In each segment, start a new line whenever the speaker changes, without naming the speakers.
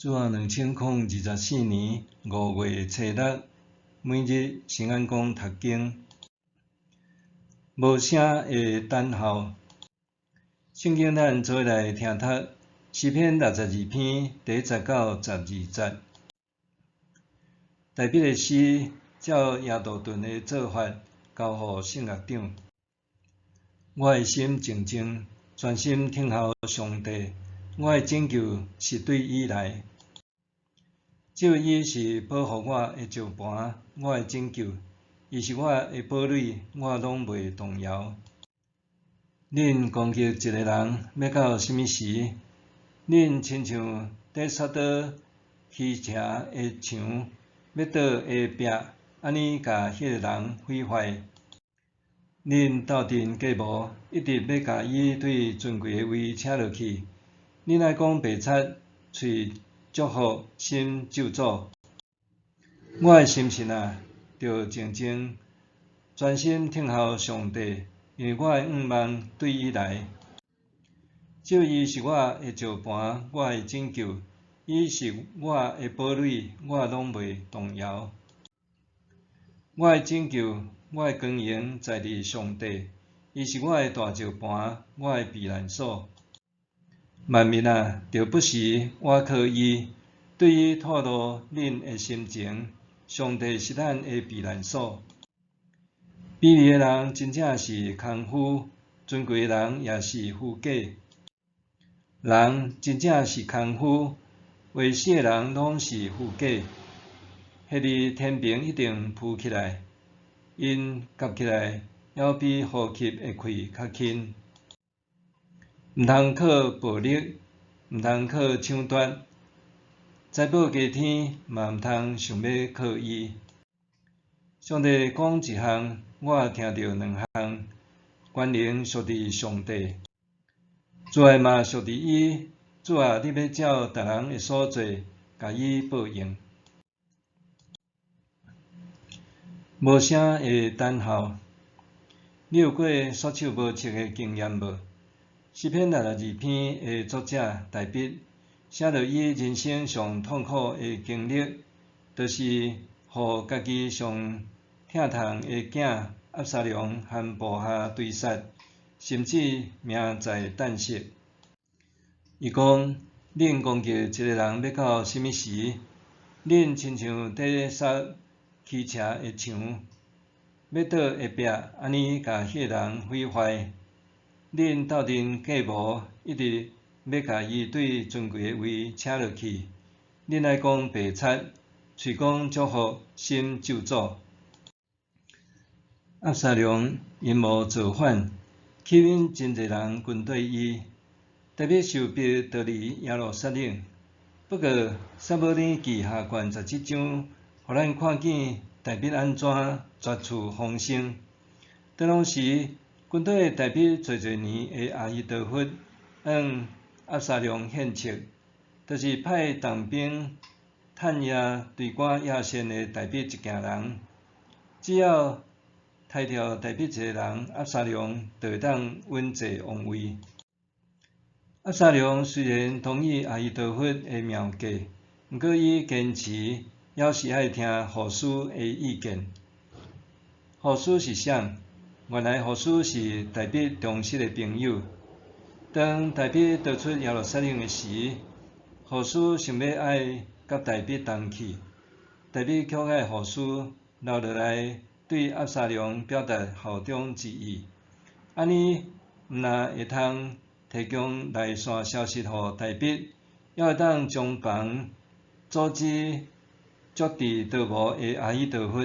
主後2024年5月初六，每日新安講讀經，無聲的等候。聖經咱做伙來聽讀詩篇62篇第一節到12節。大衛的詩，照耶杜頓的做法，交予聖樂長。我的心靜靜，專心等候上帝，我的拯救是對伊來。只有伊是保護我的石磐，我的拯救，伊是我的堡壘，我攏袂動搖。恁攻擊一個人，欲到啥物時？恁親像佇殺刀虛邪的牆，欲倒的壁，按呢共彼个人毀壞。恁鬥陣計謀，一直欲共伊對尊貴的位請落去。恁愛講白賊，喙祝福，心咒詛。我的心神啊，著靜靜，專心等候上帝，因為我的向望對伊來。只有伊是我的石磐，我的拯救，伊是我的堡壘，我攏袂動搖。我的拯救，我的光榮在佇上帝，伊是我的大石磐，我的避難所。萬民啊，著不時倚靠伊，對伊吐露恁的心情。上帝是咱的避難所。卑微的人真正是空虛，尊貴的人也是虛假。人真正是空虛，活死的人攏是虛假。彼日天平一定浮起來，𪜶合起來，猶比呼吸的氣較輕。毋通靠暴力，毋通靠搶奪，財寶加添嘛毋通想欲靠伊。上帝講一項，我聽著兩項，權能屬佇上帝，慈愛嘛屬佇伊。主啊，你欲照逐人的所做，共伊報應。無聲的等候，你有過束手無策的經驗無？詩篇62篇的作者大衛寫著伊人生上痛苦的經歷，就是予家己上疼痛的囝押沙龍和部下追殺，甚至命在旦夕。伊講：恁攻擊一個人欲到啥物時？恁親像佇殺虛邪的牆，欲倒的壁，按呢共彼个人毀壞。恁鬥陣計謀，一直欲共伊對尊貴的位請落去。恁愛講白賊，喙講祝福，心咒詛。押沙龍陰謀造反，吸引真濟人跟綴伊，大衛受逼逃離耶路撒冷。不過，撒母耳記下卷17章，予咱看見大衛按怎絕處逢生。當時，跟綴大衛濟濟年的亞希多弗，向押沙龍獻策，就是派重兵趁夜追趕亞善的大衛一行人。只要刣掉大衛一个人，押沙龍就會當穩坐王位。押沙龍雖然同意亞希多弗的妙計，毋過伊堅持猶是愛聽戶書的意見。戶書是啥？原來戶書是大衛忠實的朋友。當大衛逃出耶路撒冷的時，戶書想欲愛佮大衛同去，大衛卻愛戶書留落來對押沙龍表達效忠之意。按呢，毋但會通提供內線消息予大衛，猶會當將防阻止足智多謀的亞希多弗。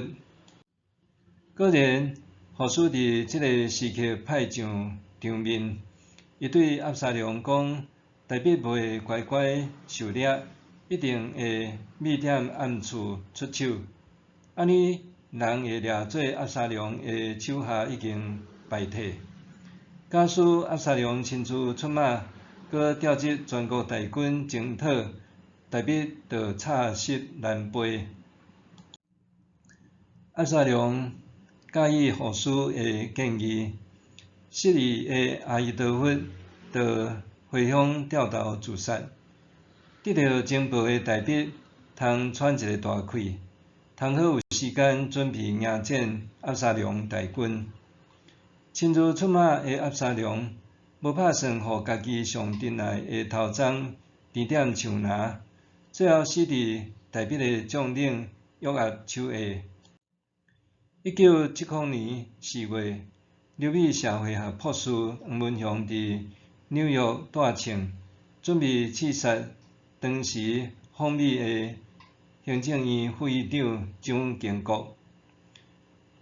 果然，戶書佇這个時刻派上場面，伊對押沙龍講：大衛袂乖乖受掠，一定會謐踮暗處出手。按呢，人會掠做押沙龍的手下已經敗退。假使押沙龍親自出馬，閣調集全國大軍征討，大衛就插翼難飛。押沙龍佮意戶書的建議，失意的亞希多弗就回鄉吊頭自殺。得著情報的大衛通喘一个大氣，通好有時間準備迎戰押沙龍大軍。親自出馬的押沙龍，無拍算予家己上珍愛的頭鬃甜點樹林，最後死佇大衛的將領約押手下。1970年4月，留美社會學博士黃文雄佇紐約帶槍，準備刺殺當時訪美的行政院副院長蔣經國。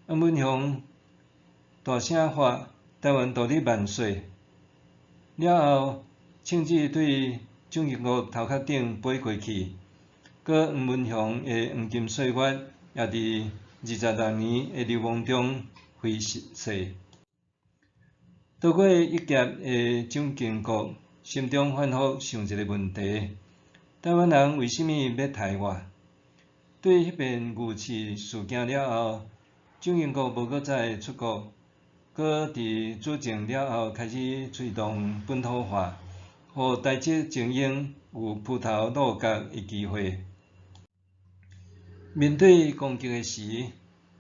黃文雄大聲喊“台灣獨立萬歲”，了後槍子對蔣經國頭殼頂飛過去。閣黃文雄的黃金歲月也佇26年的流亡中飛逝。逃過一劫的蔣經國心中反覆想一个問題：台灣人為啥物欲刣我？對彼遍遇刺事件了後，蔣經國無閣再出國，閣佇主政了後開始推動本土化，予台籍精英有浮頭露角的機會。面對攻擊的時，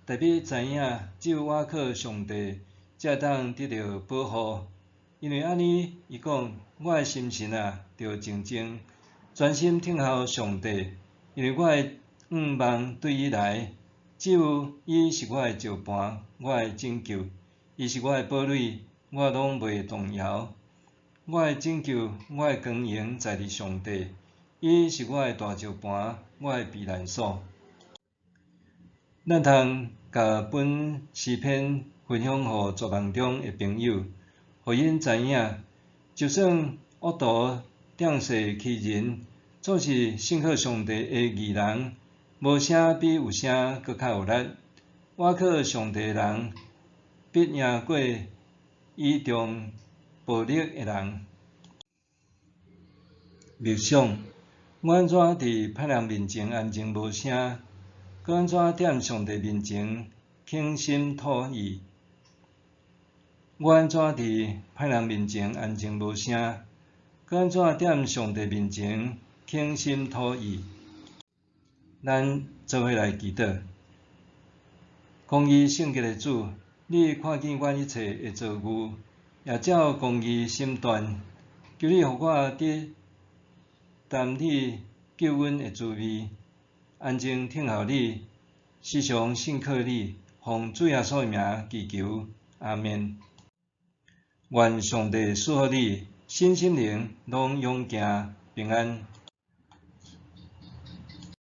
大衛知影只有倚靠上帝，才會當得著保護。因為按呢，伊講：我的心神啊，著靜靜，專心等候上帝，因為我的向望對伊來，只有伊是我的石磐，我的拯救，伊是我的堡壘，我攏袂動搖。我的拯救，我的光榮在佇上帝，伊是我的大石磐，我的避難所。咱通共本詩篇分享予絕望中的朋友，予𪜶知影，就算惡徒仗勢欺人，總是信靠上帝的義人，無聲比有聲閣較有力。倚靠上帝的人，必贏過倚重暴力的人。默想，我按怎佇歹人面前安靜無聲？閣按怎踮上帝面前傾心吐意？我按怎佇歹人面前安靜無聲？閣按怎踮上帝面前傾心吐意？咱做伙來祈禱。公義聖潔的主，你看見阮一切的遭遇，也照公義審斷。求你予我得擔你救恩的滋味，安靜等候你，時常信靠你，奉主耶穌的名祈求，阿們。願上帝賜福你，身心靈攏勇健平安。